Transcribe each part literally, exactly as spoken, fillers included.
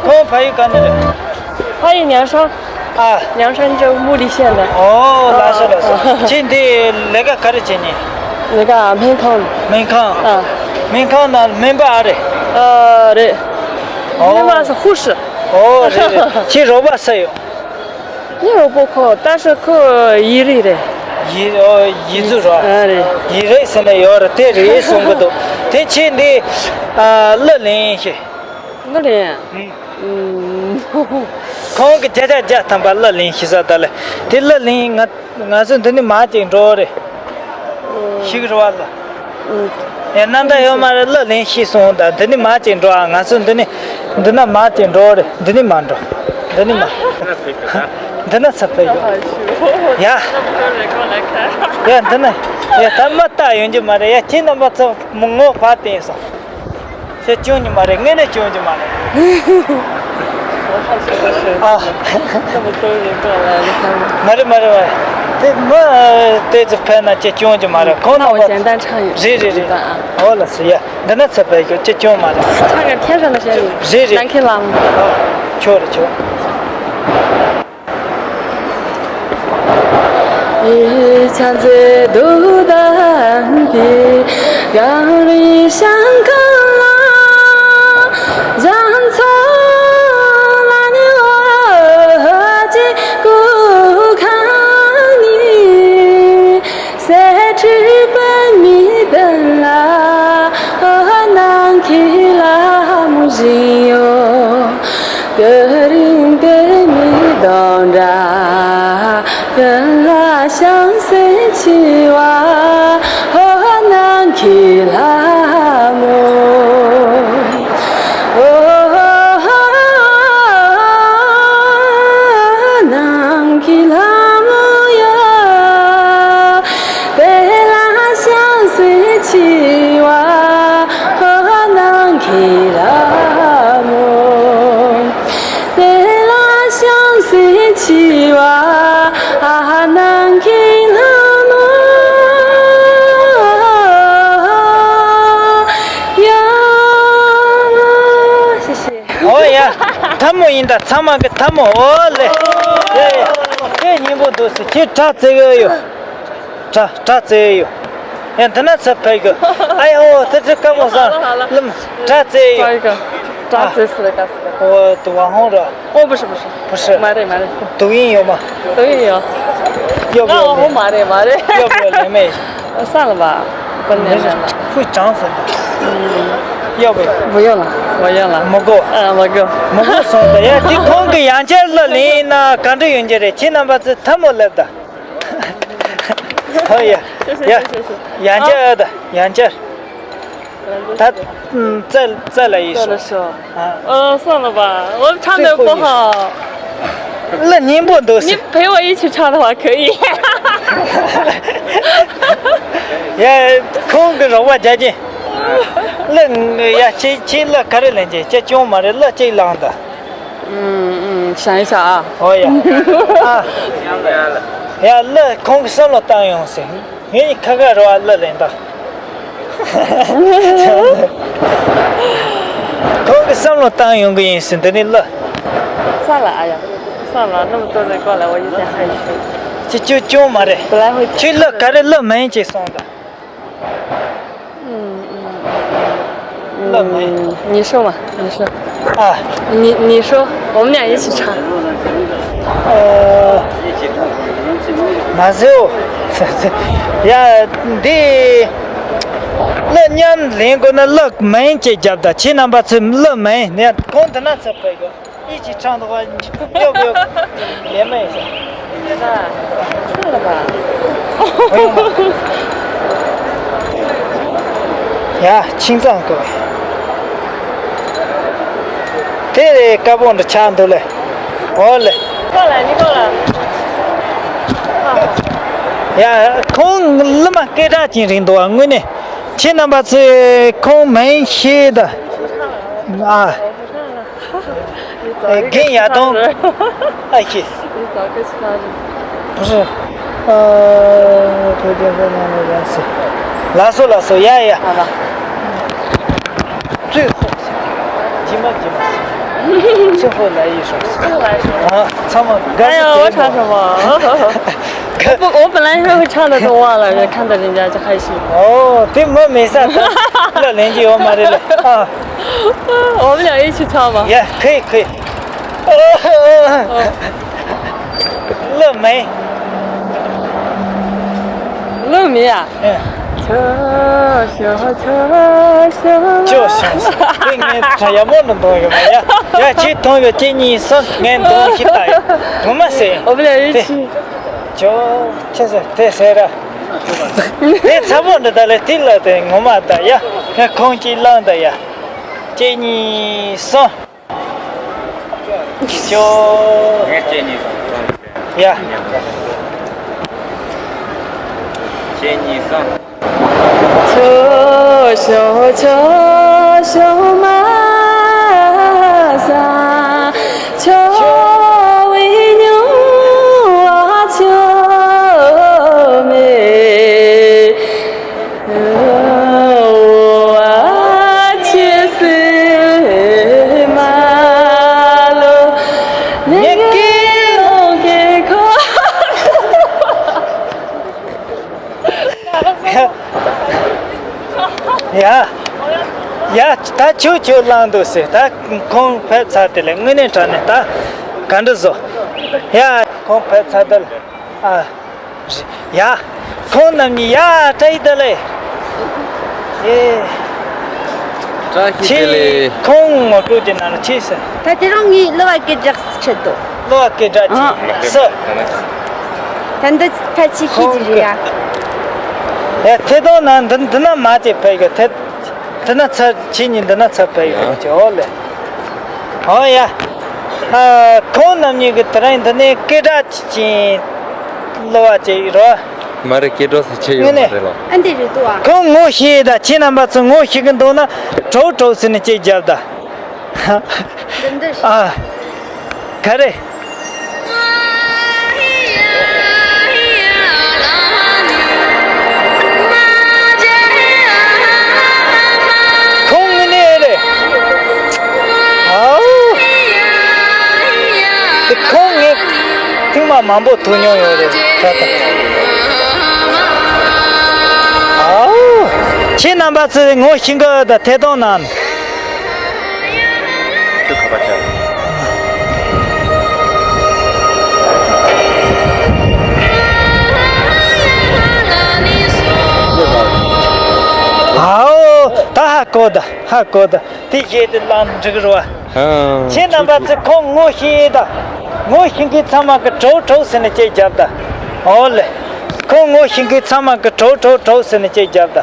ཁོང་ཕ་ཡུལ་ག་ནས་རེད། ཕ་ཡུལ་ཉང་ཧྲང་། ཨ། ཉང་ཧྲང་ཅོག་མུའུ་ལི་ཤན་ལ། ཨོ། ལགས་སོ་ལགས་སོ། ཁྱེད་འདི་ལས་ཀ་ག་རེ་བྱེད་ནི། ལས་ཀ་སྨན་ཁང་། སྨན་ཁང་། ཨ། སྨན་ཁང་ནང་སྨན་པ་ཨ་རེད། ཨ་རེད། ཨོ། སྨན་པ་ཧུ་ཧྲི། ཨོ་རེད་རེད། ཁྱེད་རོགས་པ་སུ་ཡོད། ངའི་རོགས་པ་ཁོ་ད་ཤི་ཁོ་ཡི་རི་རེད། ཡི་ཨོ་ཡི་ཙུ་རོ། ཨ་རེད། ཡི་རི་ཟེར་ནས་ཡོད་རེད་དེ་རེད་གསུང་གི་འདུག་དེ་ཁྱེད་འདི་ཨ་གླུ་ལེན་ཤེས། གླུ་ལེན། ཨུམ། ཁོང་གི་བརྒྱ་ཆ་བརྒྱ་ཐམ་པ་གླུ་ལེན་ཤེས་ས་ད་ལེ། དེ་གླུ་ལེན་ང་ང་ཚོ་འདི་ནས་མར་ཅིག་འགྲོ་རེད། ཤིག་རེད་བ་ལ། ཨུམ། ཡ་གནམ་ད་ཡོད་མ་རེད། གླུ་ལེན་ཤེས་སོང་ད། འདི་ནས་མར་ཅིག་འགྲོ་ཨ། ང་ཚོ་འདི་ནས་འདི་ན་མར་ཅིག་འགྲོ་རེད། འདི་ནས་མར་འགྲོ། འདི་ནས་མར། འདི་ན་ཚ་ཕེབས་ཡོད། ཡ། ཡ་འདི་ན། ཡ་ད་མ་ལྟ་ཡོང་རྒྱུ་མ་རེད། ཡ་ཁྱེད་རྣམ་པ་ཚོ་ངོ་བ་བསྟན་སོང་། ཁྱེད་སྐྱོན་གྱི་མ་རེད། དངོས་གནས་སྐྱོན་གྱི་མ་རེད། ཨ། མ་རེད་མ་རེད་མ་རེད། དེ་མི་དེ་ཚོ་ཕན་ན་ཁྱེད་སྐྱོན་གྱི་མ་རེད། ཁོང་རྣམ་པ་རེད་རེད་རེད། ཨོ་ལགས་སོ་ཡ། འདི་ན་ཚ་བའི་ཁྱེད་སྐྱོན་མ་རེད། ཁྱོད་རེད་ཁྱོད། ཨ། ཁྱོད་རེད་ཁྱོད། ཨོ་ཡ། ཐལ་མོ་ཡིན་ད། ཚང་མ་གི་ཐལ་མོ། ཨོ་ལེ། ཡ་ཡ། དེ་སྙིང་པོ་འདུག་སེ་ཁྱེད་དྲག་རྩེ་གི་ཡོད། དྲག་དྲག་རྩེ་ཡོད། ཡ་འདི་ན་ཚ་ཕེབས་གི། ཨ་ཡ་ཨོ་དེ་དྲི་དཀར་མོ་ས། ལམ་དྲག་རྩེ་ཡོད། དྲག་རྩེ་སི་རེད་ག་སི་རེད། ཨོ་དུ་བ་ཧོང་ར། ཨོ་不是不是། 不是། མ་རེད་མ་རེད། 抖音有吗། 抖音有། 要不要脸？ ང་ཧོ་མ་རེད་མ་རེད། 要不要脸妹？ 算了吧，不能了。 会涨粉的。 要不要？ 不用了，不用了。 མི་དགོས། 嗯，不够。 མི་དགོས་སོང་ད། ཡ་དེ་ཁོང་གི་ཡང་བསྐྱར་གླུ་ལེན་ན་ག་འདྲ་ཡོང་རྒྱུ་རེད། ཁྱེད་རྣམ་པ་ཚོ་ཐལ་མོ་སླེབས་ད། ཧོ་ཡ། ཡ། ཡང་བསྐྱར་ཨ་ད་ཡང་བསྐྱར། ད་ཙལ་ཙལ་ལ་ཡིན་སོང་། 呃，算了吧，我唱的不好。 གླུ་སྙན་པོ་འདུག་ཟེར། 你陪我一起唱的话可以。 ཡ་ཁོང་གི་རོགས་པ་རྒྱག་གྱིན། གླུ་ཡ་ཁྱེད་ཁྱེད་གླུ་ག་རེ་ལེན་གྱིན། ཁྱེད་སྐྱོན་མ་རེད། གླུ་གཅིག་བླངས་དང་། 嗯嗯，想一想啊。 ཨོ་ཡ། ཨ། ཡ་གླུ་ཁོང་གི་བསམ་བློ་བཏང་ཡོང་ཟེར། ངས་ཁ་ཁ་རོ་ཨ་གླུ་ལེན་ད། ཁོང་གི་བསམ་བློ་བཏང་ཡོང་གི་ཡིན་ཟེར། འདི་ནི་གླུ། 算了，哎呀，算了，那么多人过来，我有点害羞。 ཁྱེད་ཁྱོད་སྐྱོན་མ་རེད། 本来会 ཁྱོད་གླུ་ག་རེ་གླུ་མིན་ཅིག་གསུངས་དང་། 嗯嗯嗯， གླུ་མིན། 你说嘛，你说。 ཨ། 你你说，我们俩一起唱。 ཨ། མ་ཟེའོ། ཡ་འདི། གླུ་མཉམ་ལེན་དགོས་ན་གླུ་མིན་ཅིག་རྒྱབ་དང་། ཁྱེད་རྣམ་པ་ཚོས་གླུ་མིན་ནས་ཁོང་དེ་ན་ཚོ་ཕེབས་དགོས། 一起唱的话，你不要不要，也没事。 算了吧。 不用了。 ཡ་ཁྱིམ་ཚང་གི། དེ་རེད་དཀར་པོ་འདྲ་ཆགས་འདུག་ལེ། འོ་ལེ། 过来，你过来。 ཡ་ཁོང་གླུ་མ་སྐད་གྲགས་ཅན་རེད་འདུག་ཨ། དངོས་གནས་ཁྱེད་རྣམ་པ་ཚོས་ཁོང་མིན་ཤེས་ད། ཨ། 你早一个 རྒན་ཡ་དོང་། 去唱歌。 ཨ་ཤེས། 你早个去唱歌。 不是。 ཨ། 头顶上那个人是། ལགས་སོ་ལགས་སོ། ཡ་ཡ། 好了。 最后。 ཇི་མ་ཇི་མ། 师傅来一首。啊，他们刚才哎呀，我唱什么？我不，我本来是会唱的，都忘了，看到人家就开心。哦，对，我没啥的，那邻居我妈的了啊。我们俩一起唱吧。也可以，可以。乐梅。乐梅啊？嗯。 叫小小，叫小小。对，俺他也没弄懂个嘛呀，要去同学给你说，俺东西大呀，我们谁？我们俩一起。叫，就是太谁了？哎，差不多的了，对了，对，我们的呀，那空气冷的呀，给你说。 ཅོ། ངས་ཁྱེད་གཉིས་སོང་། ཡ། ཁྱེད་གཉིས་སོང་། ཁྱོད་ཤོག་ཁྱོད་ཤོག་མ་ས། ཁྱོད་བི་ཉུང་བ་ཁྱོད་མེད། ཡ། ཡ། ད་ཁྱོད་ཁྱོད་བླངས་འདུག་ཟེར། ད་ཁོང་ཕེབས་ཚར་དེ་ལས་དངོས་གནས་དྲང་གནས་ད་ག་འདྲ་བཟོ། ཡ། ཁོང་ཕེབས་ཚར་དེ་ལས། ཨ། ཡ། ཁོང་རྣམ་གཉིས་ཡ་བཀྲ་ཤིས་བདེ་ལེགས། ཨེ། བཀྲ་ཤིས་བདེ་ལེགས། ཁྱེད་ཁོང་ངོ་སྤྲོད་ཀྱི་ནང་ལ་ཁྱེད་ཟེར། ད་དེ་རིང་ངས་གླུ་བ་སྐད་གྲགས་སུ་ཁྲིད་འདུག་གླུ་བ་སྐད་གྲགས་ཀྱི་ཨ། སུ། ད་འདི་ཕལ་ཆེར་ཤེས་ཀྱི་རེད་ཡ། ཨེ་ཐད་གཏོང་ནང་འདི་འདི་ན་མ་བྱེད་ཕེབས་ཀྱི་ཐད། འདི་ན་ཚར་ཁྱེད་གཉིས་འདི་ན་ཚར་ཕེབས་ཡོད་ཀྱི་ཨོ་ལེ། ཨོ་ཡ། ཨ། ཁོང་རྣམ་གཉིས་ཀྱི་དེ་རིང་འདི་ནས་སྐད་གྲགས་ཅན་གླུ་བ་ཅིག་རོ། མ་རེད། སྐད་གྲགས་སུ་ཆེ་ཡོད་མ་རེད་ལོ། ཨ་འདི་རེད་འདུག་ཨ། ཁོང་ངོ་ཤེས་ད་ཁྱེད་རྣམ་པ་ཚོ་ངོ་ཤེས་ཀྱི་འདུག་ན་གྲོགས་གྲོགས་ཟེར་ནས་ཅིག་རྒྱབ་ད། འདི་འདི་ཨ། ག་རེ། ཁོང་ངི་ནས་རེད། ཨའུ། དེ་ཁོང་ངི་ཐེངས་མ་མང་པོ་ཐུག་མྱོང་ཡོད་རེད་ད་ལྟ། ཨའུ། ཁྱེད་རྣམ་པ་ཚོས་ངོ་ཤེས་གི་ད་ཐད་གཏོང་ནང་། ཁྱོད་ཁ་པར་བྱ། ཨའོ། ད་ཧ་གོ་ད། ཧ་གོ་ད། དེ་བཞིན་དུ་ལམ་འགྲིག་རོ། ཨ། ཁྱེད་རྣམ་པ་ཚོས་ཁོང་ངོ་ཤེས་ད། ངོ་ཤེས་མཁན་ཚང་མ་གི་གྲོགས་གྲོགས་ཟེར་ནས་ཅིག་རྒྱབ་ད། ཨོ་ལེ། ཁོང་ངོ་ཤེས་མཁན་ཚང་མ་གི་གྲོགས་གྲོགས་གྲོགས་ཟེར་ནས་ཅིག་རྒྱབ་ད།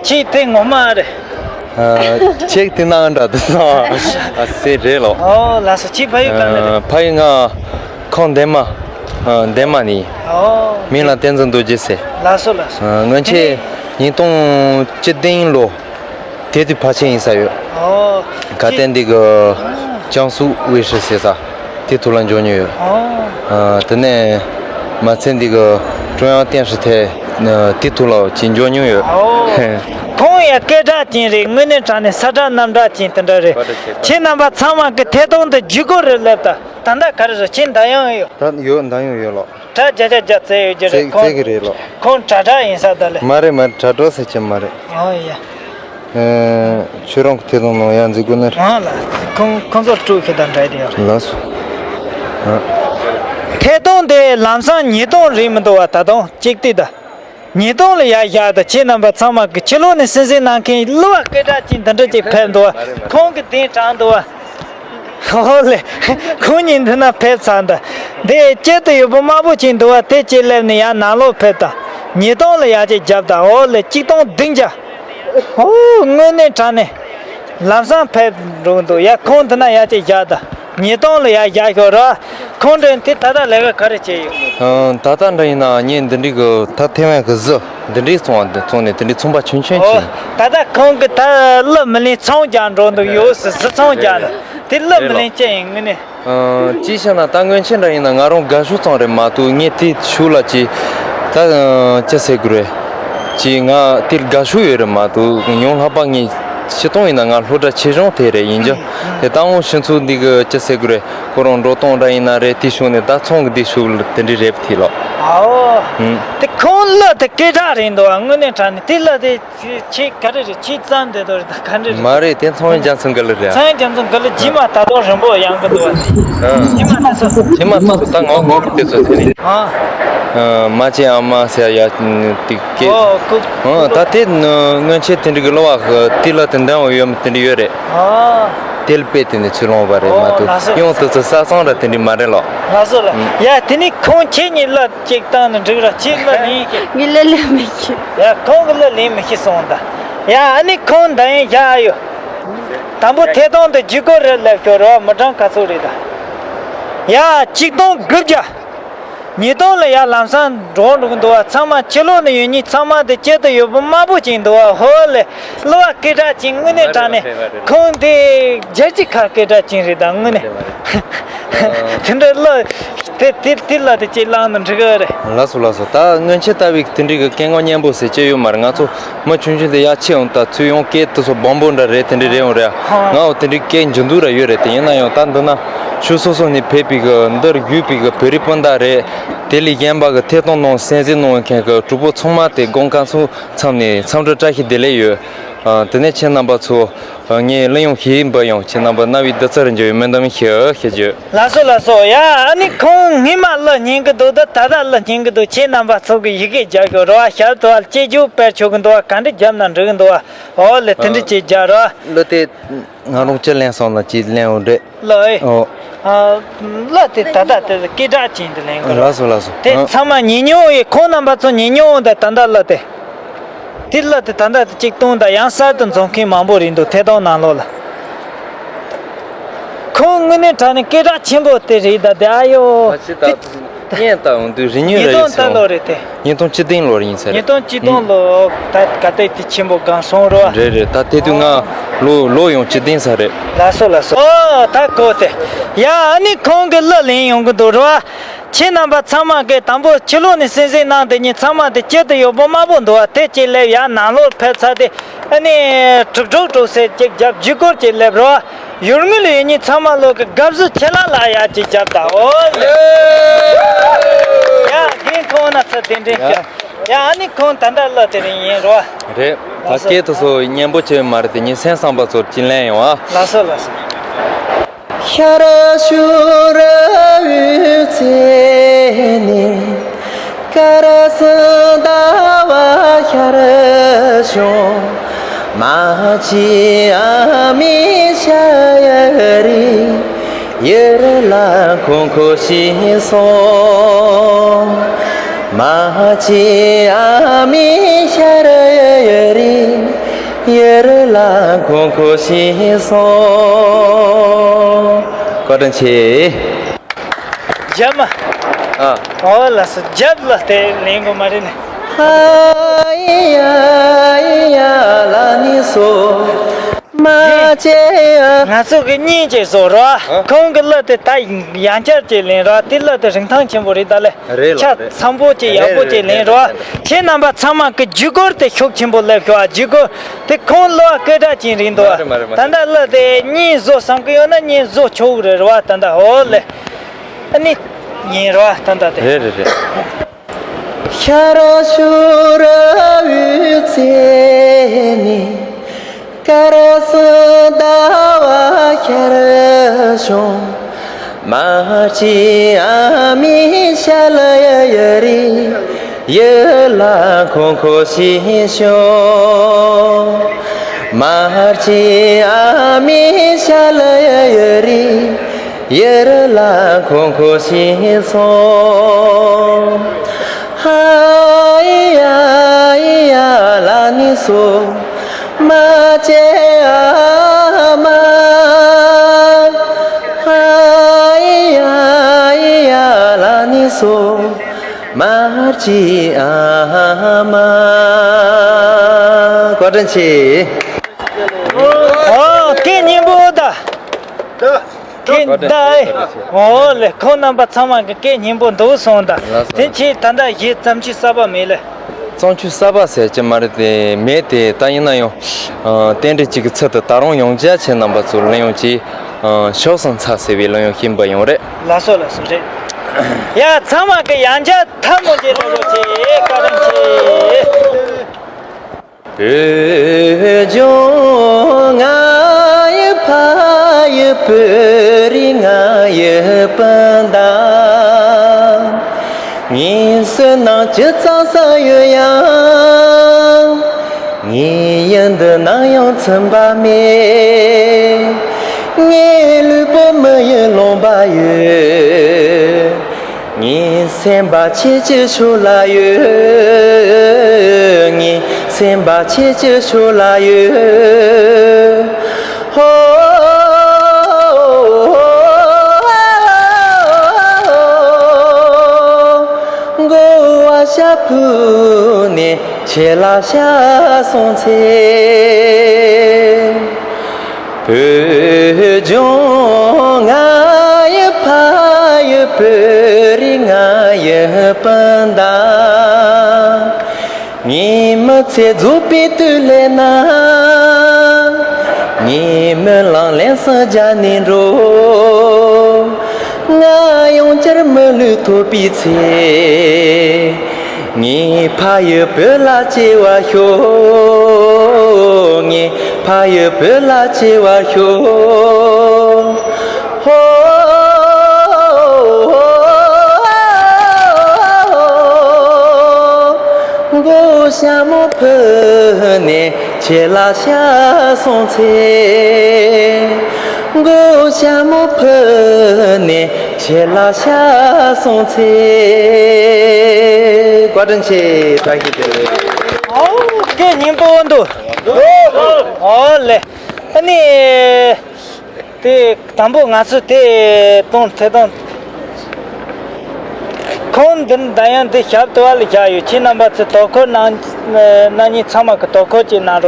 ཁྱེད་དེ་ངོ་མ་རེད། ཨ། ཁྱེད་དེ་ནང་འདྲ་དུ་སོང་། ཨ་སེ་རེད་ལོ། ཨོ་ལགས་སོ། ཁྱེད་ཕ་ཡུལ་གང་ནས་རེད། ཨ། ཕ་ཡུལ་ང་ཁོང་འདན་མ། ཨ། འདན་མ་ནས། ཨོ། མིང་ལ་བསྟན་འཛིན་རྡོ་རྗེ་ཟེར། ལགས་སོ་ལགས་སོ། ཨ། སྔོན་ཆད་ཉིས་སྟོང་བཅུ་བདུན་ལོ། དེ་དུས་ཕལ་ཆེར་ཡིན་ས་ཡོད། ཨོ། ག་དེ་འདི་གི་ཨ། ཅང་སུའུ་ཝེ་ཧྲི་ཟེར་ས་དེ་ཐུག་ལ་འཇོག་མྱོང་ཡོད། ཨོ། ཨ། དེ་ནས་མ་ཚད་འདི་གི་ཀྲུང་དབྱང་ཏེན་ཧྲི་ཐེ་དེ་ཐུག་ལ་ཅིག་འཇོག་མྱོང་ཡོད། ཨོ། ཁོང་ཡང་སྐད་གྲགས་ཅན་རེད། དངོས་གནས་དྲང་གནས་ས་གྲགས་གནམ་གྲགས་ཅན་དེ་འདྲ་རེད། བཀའ་དྲིན་ཆེ། ཁྱེད་རྣམ་པ་ཚང་མ་གི་ཐད་གཏོང་དུ་བརྒྱུད་སྐུར་རེ་སླེབས་ད། ད་ལྟ་ག་རེ་རེད། ཁྱེད་མདའ་ཡང་ཡོད། ད་ཡོད། མདའ་ཡང་ཡོད་ལོ། དྲ་རྒྱ་ཆ་རྒྱ་བཙལ་ཡོད་ཀྱི་རེད། ཁོང་བཙལ་གྱི་རེད་ལོ། ཁོང་དྲ་གྲགས་ཡིན་ས་ད་ལེ། མ་རེད་མ་རེད། དྲ་གྲགས་ཟེར་གྱི་མ་རེད། ཨོ་ཡ། ཨེ། ཁྱོད་རང་གི་ཐད་གཏོང་ནང་ཡར་འཛུལ་དགོས་ནི་རེད། ཨང་ལ། ཁོང་ཁོང་ཚོ་དཀྲུག་ཤིང་དང་འདྲ་དེ་ཡོད་རེད། ལགས་སོ། ཨ། ཐད་གཏོང་དེ་ལམ་སང་ཉིས་སྟོང་རེད་མི་འདུག་བ། ད་དུང་གཅིག་ལྟོས་ད། ཉིས་སྟོང་ལ་ཡར་བཞག་ད། ཁྱེད་རྣམ་པ་ཚང་མ་གི་ཕྱི་ལོགས་ནས་གསན་གཟིགས་གནང་མཁན་གླུ་བ་སྐད་གྲགས་ཅན་འདི་འདྲ་ཅིག་ཕེབས་འདུག་བ། ཁོང་གི་གདན་དྲངས་འདུག་བ། ཨོ་ལེ། ཁོང་གཉིས་འདི་ན་ཕེབས་ཚར་འདི། འདི་དཀྱིལ་དུ་ཡོད་པོ་དམར་པོ་ཅིག་འདུག་བ། དེ་ཅིག་སླེབས་ནས་ཡར་ནང་ལོགས་ཕེབས་དང་། ཉིས་སྟོང་ལ་ཡར་ཅིག་བརྒྱབ་དང་། ཨོ་ལེ། གཅིག་སྟོང་བདུན་བརྒྱ། ཨོ། དངོས་གནས་དྲང་གནས་ལམ་སང་ཕེབས་འགྲོ་གི་འདུག། ཡ། ཁོང་འདི་ན་ཡར་ཅིག་བཞག་དང་། ཉིས་སྟོང་ལ་ཡར་བཞག་ཤོག་ར། ཁོང་འདྲ་དེ་ད་ལྟ་ལས་ཀ་ག་རེ་བྱས་ཡོད། ཨང་། ད་ལྟ་འདྲ་ཡིན་ན་ངས་འདི་འདྲའི་གི་ད་ཐེ་ཝན་གི་གཟི་འདི་འདྲའི་བཙོང་བ་འདི་བཙོང་ནས་འདི་འདྲའི་ཚོང་པ་ཆུང་ཆུང་ཨོ། ཅིག། ད་ལྟ་ཁོང་གི་ད་གླུ་མི་ལེན་ཚོང་རྒྱག་འགྲོ་འདུག་ཡོད་སྲིད། གཟི་ཚོང་རྒྱག་ནས་དེ་གླུ་མི་ལེན་ཅི་ཡིན་ངས་ནས། ཨང་། ཅི་བྱས་ན་ད་སྔོན་ཆད་འདྲ་ཡིན་ན་ང་རང་དགའ་ཤོས་ཙམ་རེད་མ་གཏོགས་ངས་དེ་ཤུགས་ལ་ཅི་ད་ཅི་ཟེར་དགོས་རེད། ཅི་ང་དེ་དགའ་ཤོས་ཡོད་རེད་མ་གཏོགས་ཡང་ལྷག་པ་ངས་ ཕྱི་གཏོང་ཡིན་ན་ང་སློབ་གྲྭ་ཆེ་ཆུང་དེ་རེད་ཡིན་རྒྱུ། དེ་ལྟ་འོང་ཕྱི་ཚུལ་འདི་གི་ཅི་ཟེར་དགོས་རེད། ཁོ་རང་འགྲོ་གཏོང་འདྲ་ཡིན་ན་རེད། དེ་ཤུགས་ནས་ད་ཚོང་གི་འདི་ཤུགས་དེ་འདྲ་རེད་དེ་ལོ། ཨའོ། ཨུམ། དེ་ཁོང་གླུ་དེ་སྐད་གྲགས་རེད་འདུག་དངོས་གནས་དྲང་གནས་དེ་གླུ་དེ་ཁྱེད་ག་རེ་རེད། ཁྱེད་བརྩམས་བསྡད་དོ་རེད་ད་ག་འདྲ་རེད། མ་རེད། དེ་ཚངས་དབྱངས་རྒྱ་མཚོ་མགུར་གླུ་རེད། ཚངས་དབྱངས་རྒྱ་མཚོ་མགུར་གླུ་རྗེས་མ་ད་དུང་རིང་པོ་ཡང་གི་འདུག་བ། རྗེས་མ་ད་སོ། རྗེས་མ་ད་སོ་ད་ངོ་ངོ་དེ་ཚོ་དེ་ནི། ཨ། མ་བྱེད་ཨ་མ་ཟེར་ཡ་དེ་སྐད། ཨོ་ཀུ། ཨ་ད་དེ་སྔོན་ཆད་དེ་འདྲ་གི་གླུ་བ་དེ་ལ་དེ་འདྲ་བ་ཡོད་མི་དེ་འདྲ་ཡོད་རེད། ཨ། དེ་ལ་དཔེ་དེ་ནི་ཚུར་ལོངས་པ་རེད་མ་གཏོགས་ཡང་དེ་ཚོ་ས་སང་ར་དེ་འདྲ་མ་རེད་ལོ། ལགས་སོ་ལགས། ཡ་དེ་ནི་ཁོང་ཁྱེད་གཉིས་གླུ་གཅིག་བཏང་ནས་འགྲིག་ར། ཁྱེད་གླུ་ལེན་ཤེས། ངས་གླུ་ལེན་མི་ཤེས། ཡ་ཁོང་གི་གླུ་ལེན་མི་ཤེས་སོང་ད། ཡ་ཨ་ནི་ཁོང་འདི་ཡིན་ཡ་ཨ་ཡོ། དང་པོ་ཐད་གཏོང་དུ་ཇུས་འགོད་རེད་ལབ་ཤོག་རེད་བ། མི་གྲངས་ག་ཚོད་རེད་ད། ཡ་གཅིག་སྟོང་དགུ་བརྒྱ། ཉིས་སྟོང་ལ་ཡ་ལམ་སང་འགྲོ་འགྲོ་གི་འདུག་བ། ཚང་མ་ཕྱི་ལོགས་ནས་ཡོད་ཉིད་ཚང་མ་དེ་སྐྱིད་དུ་ཡོད་པོ་དམར་པོ་ཅིག་འདུག་བ། ཧོ་ལེ། གླུ་བ་སྐད་གྲགས་ཅན་དངོས་གནས་དྲང་གནས་ཁོང་དེ་རྒྱལ་སྤྱི་ཁ་སྐད་གྲགས་ཅན་རེད་ད་དངོས་གནས། དེ་འདྲ་གླུ་དེ་དེ་དེ་ལ་དེ་ཅིག་བླངས་ན་འགྲིག་གི་རེད། ལགས་སོ་ལགས་སོ། ད་སྔོན་ཆད་ལྟ་བུའི་དེ་འདྲའི་གི་སྐད་ངག་སྙན་པོ་ཟེར་ཅི་ཡོད་མ་རེད། ང་ཚོ་མི་ཆུང་ཆུང་དེ་ཡ་ཆེ་འོང་ད་ཚུར་ཡོང་སྐད་དེ་ཚོ་སྦོམ་པོ་འདྲ་རེད། དེ་འདྲ་རེད་འོང་རེད། ང་འོ་དེ་འདྲའི་སྐད་འཇུ་འདུག་ར་ཡོད་རེད། དེ་ཡིན་ན་ཡང་ད་འདི་ན་ཆུ་སོ་སོ་ནས་ཕེབས་པའི་གི་འདིར་བརྒྱུད་པའི་གི་བོད་རིགས་སྤུན་ཟླ་རེད། དེ་ལས་གཞན་པ་གི་ཐད་གཏོང་གནང་གསན་གཟིགས་གནང་མཁན་གི་གྲོགས་པོ་ཚང་མ་དེ་དགོངས་ཁ་སུ་མཚམས་ནས་འཚམས་འདྲི་བཀྲ་ཤིས་བདེ་ལེགས་ཡོད། དེ་ནས་ཁྱེད་རྣམ་པ་ཚོ་ངས་གླུ་དབྱངས་ཞེས་འབུལ་ཡང་ཁྱེད་རྣམ་པ་རྣ་བའི་བདུད་རྩིར་འཇུ་བའི་སྨོན་འདུན་ཞུ་ཞུ་རྒྱུ། ལགས་སོ་ལགས་སོ། ཡ་ཨ་ནི་ཁོང་སྔོན་མ་གླུ་སྙན་གི་འདུག་ད་ད་ལྟ་གླུ་སྙན་གི་འདུག་ཁྱེད་རྣམ་པ་ཚོ་གི་ཡི་གེ་རྒྱག་གི་རོ། ཞབས་ཏོག་སྐྱེ་རྒྱུ་སྤེལ་ཆོག་གི་འདུག་ག་འདྲ་བརྒྱབ་ན་འགྲིག་གི་འདུག་ཨོ་ལེ་དེ་འདྲ་ཅིག་རྒྱག་རོ། གླུ་དེ་ང་རང་ཅི་ལེན་སོང་ལ་ཅིག་ལེན་འོ་འདྲེ། ལོ་ཨེ། ཨོ། ཨ། གླུ་དེ་ད་ལྟ་དེ་སྐད་གྲགས་ཅན་དུ་ལེན་དགོས། ལགས་སོ་ལགས་སོ། དེ་ཨ། ཚང་མ་ཉན་མྱོང་ཡོད། ཁོང་རྣམ་པ་ཚོ་ཉན་མྱོང་ད་ད་ལྟ་གླུ་དེ། དེ་གླུ་དེ་ད་ལྟ་དེ་གཅིག་སྟོང་དང་ཡང་གསར་དུ་འཛོམས་མཁན་མང་པོ་རེད་འདུག་ཐད་གཏོང་ནང་ལོགས་ལ། ཁོང་དངོས་གནས་དྲང་གནས་སྐད་གྲགས་ཆེན་པོ་དེ་རེད་ད་དེ་ཨ་ཡོ། ད་ཅི་ད་དེ། བརྙན་ལྟ་འོང་དུས་རི་ཉིན་ཉིས་རེ་སྟོང་ཡིན་ད་ལོ་སོང་། རེད་དེ། ཉིས་སྟོང་བཅུ་བདུན་ལོར་ཡིན་ས་རེད། ཉིས་སྟོང་བཅུ་བདུན་ལོ་ད་ག་དེ་དེ་ཆེན་པོ་གང་སོང་རོ། རེད་རེད། ད་དེ་དུས་ང་ལོ་ལོ་ཡང་བཅུ་བདུན་ས་རེད། ལགས་སོ་ལགས་སོ། ཨོ་ད་གོ་དེ། ཡ་ཨ་ནི་ཁོང་གི་གླུ་ལེན་ཡོང་གི་འདུག་རོ། ཁྱེད་རྣམ་པ་ཚང་མ་གི་དང་པོ་ཕྱི་ལོགས་ནས་གསན་གཟིགས་གནང་དེ་ཉིད་ཚང་མ་དེ་སྐྱིད་དུ་ཡོད་པོ་དམར་པོ་འདུག་བ། དེ་གཅིག་ལས་ཡ་ནང་ལོགས་ཕེབས་ཚར་དེ། ཨ་ནི་གྲུག་གྲུག་གྲུག་སེ་གཅིག་རྒྱབ་ཇུས་འགོད་ཅིག་སླེབས་རོགས། ཡུལ་དངོས་ལ་ཡོད་མཁན་ཚང་མ་ལོག་གི་དགའ་བསུ་ཆེ་ལ་ལ་ཡ་གཅིག་རྒྱབ་དང་ཨོ་ལེ། ཡ་རྒན་ཁོང་ན་ཚ་དེ་འདྲེན་ཀྱ། ཡ་ཨ་ནི་ཁོང་ད་ལྟ་གླུ་དེ་རིང་ཡིན་རོ། རེད། ད་སྐད་དུ་སོ་སྙན་པོ་ཆེ་མ་རེད་དེ་ཉིན་སེམས་བསམ་པ་ཚོར་ཅི་ལན་ཡོང་ཨ། ལགས་སོ་ལགས་སོ། ཤར་ཕྱོགས་རི་བོའི་རྩེ་ནས། དཀར་གསལ་ཟླ་བ་ཤར་བྱུང་། མ་བྱན་ཨ་མའི་ཞལ་རས། ཡར་ལ་འཁོར་འཁོར་ཞིག་སོང་། མ་བྱན་ཨ་མའི་ཞལ་རས། ཡར་ལ་འཁོར་འཁོར་ཞིག་སོང་། བཀའ་དྲིན་ཆེ། རྒྱབ་མ། ཨ། ཨོ་ལགས་སོ་རྒྱབ་ལ་དེ་ལེན་དགོས་མ་རེད་ནི། ཨ་ཡ་ཡ་ལ་ནི་སོ། མ་བྱེད་ཨ། ང་ཚོ་གི་གཉིས་ཀྱིས་བཟོ་རོགས། ཨ། ཁོང་གི་གླུ་དེ་ད་ཡང་བསྐྱར་གྱིས་ལེན་རོགས། དེ་གླུ་དེ་རིན་ཐང་ཆེན་པོ་རེད་ད་ལེ། རེད་ལགས་ཆ་རེད། ཚང་པོ་ཅིག་ཡག་པོ་ཅིག་ལེན་རོགས། ཁྱེད་རྣམ་པ་ཚང་མ་གི་ཇུས་འགོད་དེ་ཤུགས་ཆེན་པོ་སླེབས་ཤོག་ཨ། ཇུས་འགོད་དེ་ཁོང་གླུ་བ་སྐད་གྲགས་ཅན་རེད་འདུག་ཨ། མ་རེད་མ་རེད། ད་ལྟ་གླུ་དེ་གཉིས་བཟོ་བསམ་གི་ཡོད་ན་གཉིས་བཟོ་ཆོག་གི་རེད་རོགས། ད་ལྟ་ཨོ་ལེ། ཨ་ནི་ཡིན་རོགས་ད་ལྟ་དེ། རེད་རེད་རེད། ཤར་ཕྱོགས་རི་བོའི་རྩེ་ནས། དཀར་གསལ་ཟླ་བ་ཤར་བྱུང་། མ་བྱན་ཨ་མའི་ཞལ་རས། ཡར་ལ་འཁོར་འཁོར་ཞིག་བྱུང་། མ་བྱན་ཨ་མའི་ཞལ་རས། ཡར་ལ་འཁོར་འཁོར་ཞིག་སོང་། ཧ་ཡ་ཡ་ལ་ནི་སོ། མ་བྱེད་ཨ་མ། ཧ་ཡ་ཡ་ལ་ནི་སོ། མ་བྱེད་ཨ་མ། བཀའ་དྲིན་ཆེ། ཨོ་སྐད་སྙན་པོ་ད། ཁྱེད་ད་ཨེ། ཨོ་ལེ་ཁོང་རྣམ་པ་ཚང་མ་གི་སྐད་སྙན་པོ་འདུག་སོང་ད། ལགས་སོ། དེ་ཁྱེད་ད་ལྟ་གཞས་བརྩམས་ཆོས་གསར་པ་མེད་ལེ། བརྩམས་ཆོས་གསར་པ་ཟེར་གྱི་མ་རེད་དེ་མེད་དེ། ད་ཡིན་ན་ཡང་། ཨ། རྟེན་འབྲེལ་གཅིག་གི་ཚུལ་དུ་ད་རུང་ཡང་བསྐྱར་ཁྱེད་རྣམ་པ་ཚོ་གླེང་ཡོང་གི། ཨ། ཞོག་སོང་ཚ་ཟེར་བའི་གླེང་ཡོང་ཤེས་པ་ཡོང་རེད། ལགས་སོ་ལགས་སོ་རེད། ཡ་ཚང་མ་གི་ཡང་བསྐྱར་ཐལ་མོ་སྦྱར་རོགས་བྱེད། བཀའ་དྲིན་ཆེ། བོད་ལྗོངས་ང་ཡི་ཕ་ཡི་བོད་རིགས་ང་ཡི་སྤུན་ཟླ། ངའི་བསོད་ནམས་ཇི་ཙམ་བསགས་ཡོད་ཡང་། ངའི་ཡུལ་འདི་ནམ་ཡང་ཚིམ་པ་མེད། ངའི་ལུས་པོ་མི་ཡི་ལོང་པ་ཡོད། ངའི་སེམས་པ་ཁྱེད་ཀྱི་ཕྱོགས་ལ་ཡོད། ངའི་སེམས་པ་ཁྱེད་ཀྱི་ཕྱོགས་ལ་ཡོད། ཧོ། མགོ་བོ་ཞྭ་ཕུད་ནས་ཁྱེད་ལ་ཤར་སོང་ཚེ། བོད་ལྗོངས་ང་ཡི་ཕ་ཡི་བོད་རིགས་ང་ཡི་སྤུན་ཟླ། ངའི་མི་ཚེ་རྫོགས་པའི་དུས་ལ་ན། ངའི་སྨོན་ལམ་ལན་གསུམ་རྒྱབ་ནས་འགྲོ། ང་ཡང་བསྐྱར་མི་ལུས་ཐོབ་པའི་ཚེ། ངའི་ཕ་ཡི་བོད་ལ་སྐྱེ་བར་ཤོག་ངའི་ཕ་ཡི་བོད་ལ་སྐྱེ་བར་ཤོག་ཧོ། མགོ་ཞྭ་མོ་ཕུད་ནས་ཁྱེད་ལ་ཤར་སོང་ཚེ། མགོ་ཞྭ་མོ་ཕུད་ནས་ཁྱེད་ལ་ཤར་སོང་ཚེ། བཀའ་དྲིན་ཆེ། བཀྲ་ཤིས་བདེ་ལེགས། ཨོ་སྐད་སྙན་པོ་འདུག་ཨོ་ལེ། ཨ་ནི། དེ་དང་པོ་ང་ཚོ་དེ་གཏོང་ཐད་གཏོང་། ཁོང་འདི་ནི་ད་ཡང་འདི་ཞབས་ཏུ་བ་ལ་བཞག་ཡོད། ཁྱེད་རྣམ་པ་ཚོས་དོ་ཁུར་གནང་། གནང་མཁན་ཚང་མ་གི་དོ་ཁུར་ཅིག་གནང་རོགས།